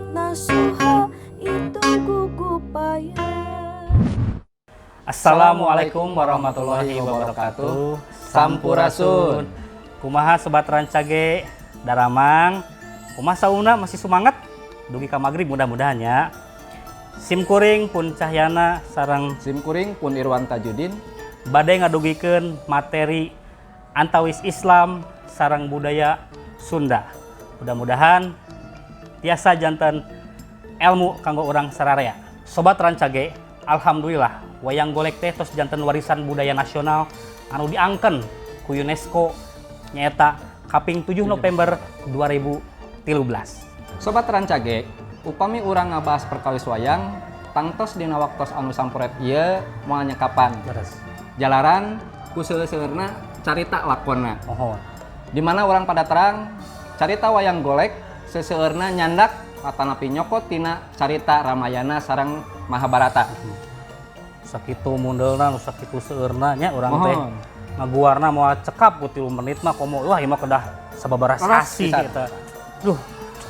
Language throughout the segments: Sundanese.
Nasuha itu gugupaya. Assalamualaikum warahmatullahi wabarakatuh. Sampurasun. Kumaha, Sobat Rancage, daramang? Kumaha sauna, masih semangat? Dugi ka magrib mudah-mudahan ya. Sim kuring pun Cahyana sareng Sim kuring pun Irwan Tajudin. Bade ngadugikeun materi antawis Islam sareng budaya Sunda. Mudah-mudahan tiasa janten ilmu kanggo urang sararea. Sobat Rancage, alhamdulillah wayang golek teh tos janten warisan budaya nasional anu diangken ku UNESCO nyaeta kaping 7 November 2013. Sobat Rancage, upami urang ngabahas perkawis wayang, tangtos dina waktos anu samporet ieu moal nyekapan. Leres. Jalaran ku seueur-seueurna carita lakonna. Mohon. Di mana urang pada terang carita wayang golek seseueurna nyandak atanapi nyokot tina carita Ramayana sareng Mahabharata. Sakitu mundelna, nu sakitu seueurna nya urang teh Mohon. Ngaguarna moal cekap ku 3 menit mah, komo wah ieu mah kedah sababaraha Leres sasih pisan. Eta. Duh,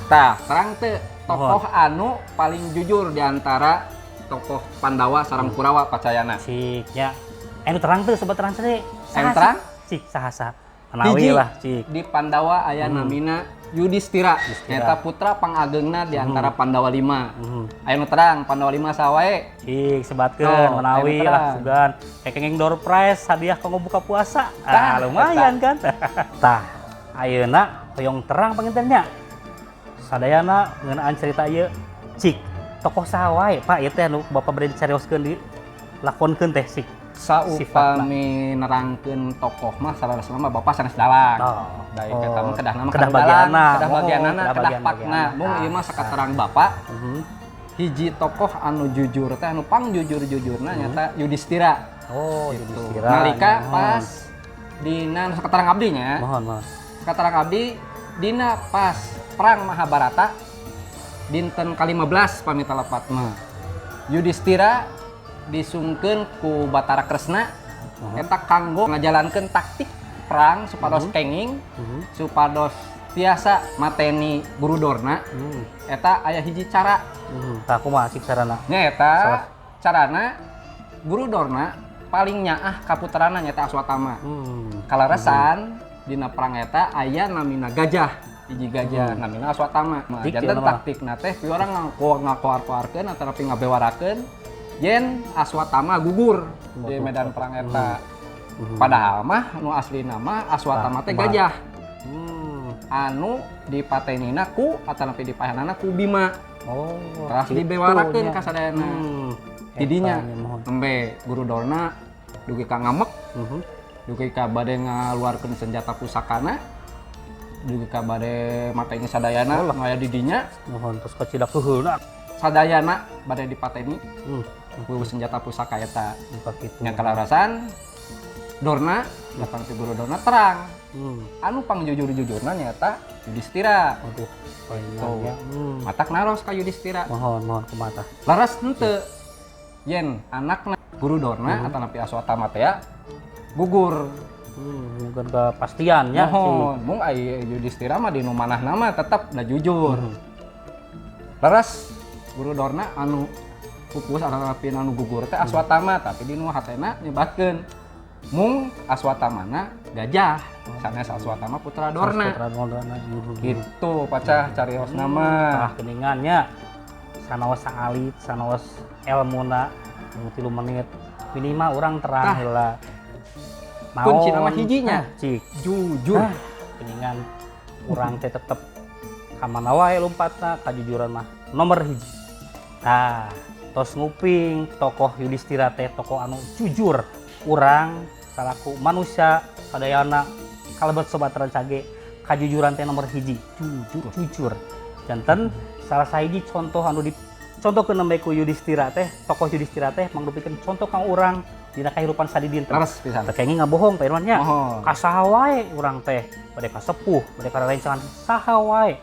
Tah, terang teu tokoh anu paling jujur di antara tokoh Pandawa sareng Kurawa pacayana? Cik nya. Eh, nu terang tuh, Sobat Rancage. Anu terang? Cik, saha saha. Manawi Hiji, lah, cik. di Pandawa aya namina Yudhistira, Yudhistira. Nyata putra pangageungna di antara Pandawa lima. Aya nu terang Pandawa lima saha wae? Cik, sebatkeun Oh, manawi aya nu lah terang. Sugan. Kayak kenging door prize hadiah kanggo buka puasa. Ah, Tah, lumayan kan. Tah, ayeuna hoyong terang panginten nya. Sadayana ngeunaan cerita ieu, cik. Tokoh saha wae, Pak, ieu teh anu Bapak bade dicarioskeun, di lakonkeun teh, cik? Saupami nerangkeun tokoh mah saleresna mah Bapak sanes dalang. Oh. Da eta mah kedahna mah Kedah dalang, bagianna. Kedah Oh, bagianana, kedah kedah bagian-bagianna. pakna. Mung Ah, ieu mah sakaterang Bapak, hiji tokoh anu jujur teh, anu pang jujur-jujurna nyata Yudhistira. Oh, Gitu. Yudhistira. Nalika Mohon. Pas dina nu sakaterang abdi nya. Mohon, mohon. Sakaterang abdi dina pas perang Mahabharata dinten ka-15 pami telepat mah. Yudhistira disungkeun ku Batara Kresna eta kanggo ngajalankeun taktik perang supados kenging, supados tiasa mateni Guru Dorna. Eta aya hiji cara. Tah, kumaha, cik, carana? Nya eta Salah. Carana Guru Dorna paling nyaah ka puterana, nyaeta Aswatama. Kaleresan dina perang eta aya namina gajah, hiji gajah namina Aswatama. Nah, Cik, janten ieu mah. Taktikna teh piwarang ngakoar-koarkeun atanapi ngabewarakeun yen Aswatama gugur di medan perang eta. Padahal mah nu aslina mah Aswatama teh Tah, gajah anu dipatenina ku atanapi dipahenana ku Bima. Oh, Terus gitu dibewarakeun nya. ka sadayana. Tidinya Eta nya, mohon. Embe Guru Dorna dugi ka ngamek, dugi ka bade ngaluarkeun senjata pusakana, dugi ka bade mateni sadayana nu aya di dinya. Mohon, terus kacida keuheulna. Sadayana bade dipateni ku senjata pusaka eta. Muka kitu. Nya kalarasan Dorna datang ti Guru Dorna terang anu pangjujur-jujurna nyaeta Yudhistira. Aduh, Tuh. nya. Matak naros ka Yudhistira. Mohon, mohon, kumaha tah? Laras henteu yen anakna Guru Dorna atanapi Aswatama teh gugur? Mungkin kepastian nya. Mohon, mung ai Yudhistira mah di nu manahna mah tetep da jujur. Leres Guru Dorna anu pupus atanapi anu gugur teh Aswatama, tapi di nu hatena nyebatkeun mung Aswatamana gajah, sanes Aswatama putra Dorna. Putra Dorna. Gitu pacah cariosna mah. Tah, geuningan nya, sanaos saalit, sanaos elmuna nu 3 menit minimal urang terang Tah. Heula. Kuncina mah hijinya. Ah, cik. Jujur. Ah, geuningan urang teh tetep ka mana wae lompatna, kajujuran mah nomor hiji. Tah, tos nguping tokoh Yudhistira teh tokoh anu jujur. Urang salaku manusia sadayana kalebet Sobat Rancage, kajujuran teh nomor hiji, jujur, jujur. Janten salah sahiji contoh anu di contoh ke nembe ku Yudhistira teh, tokoh Yudhistira teh mangrupikeun contoh kang urang dina kahirupan sadidinten. Leres pisan. Teu kenging ngabohong, Pak Irwan, nya. Mohon. Ka saha wae urang teh, bade ka sepuh, bade ka rerencangan saha wae.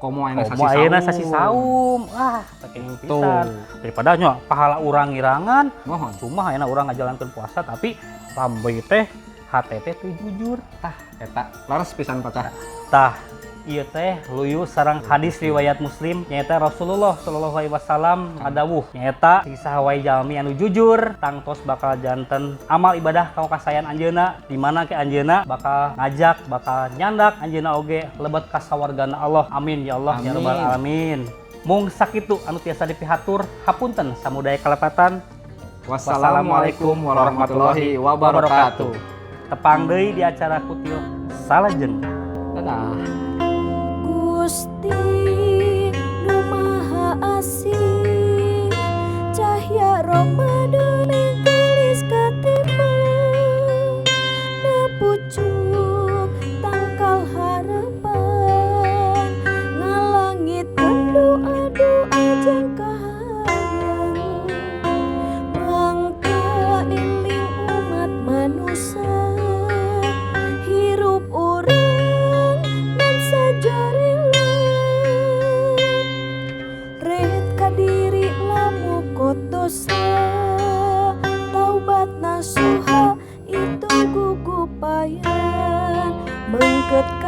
Komo ayeuna sasi Komo ayeuna saum. Sasi saum, ah, teu kenging Tuh. pisan. Daripada nya pahala urang ngirangan, Mohon. Cuma ayeuna urang ngajalankeun puasa tapi lambe teh hate teh teu jujur. Tah, eta leres pisan pacah. Tah. Ieu teh luyu sareng hadis riwayat Muslim, nyaeta Rasulullah Shallallahu Alaihi Wasallam ngadawuh nyaeta saha wae jalmi anu jujur tangtos bakal janten amal ibadah kanggo kasayan anjeunna, di mana ke anjeunna bakal ngajak, bakal nyandak anjeunna oge lebet ka sawargana Allah. Amin ya Allah ya Amin. Rabbal alamin. Mung sakitu anu tiasa dipihatur, hapunten samudaya kalepatan. Wassalamualaikum warahmatullahi wabarakatuh. Tepang deui di acara Kutil salajengna. Dadah. Gusti nu Maha Asih, cahya Ramadan geulis katimbang na pucuk tangkal harapan, ngalangitkeun doa-doa jang kahayang, mangka eling umat manusia, hirup urang ngan sajarela ret kadiri lamukot dosa, taubat nasuha itu gugupayan mengket.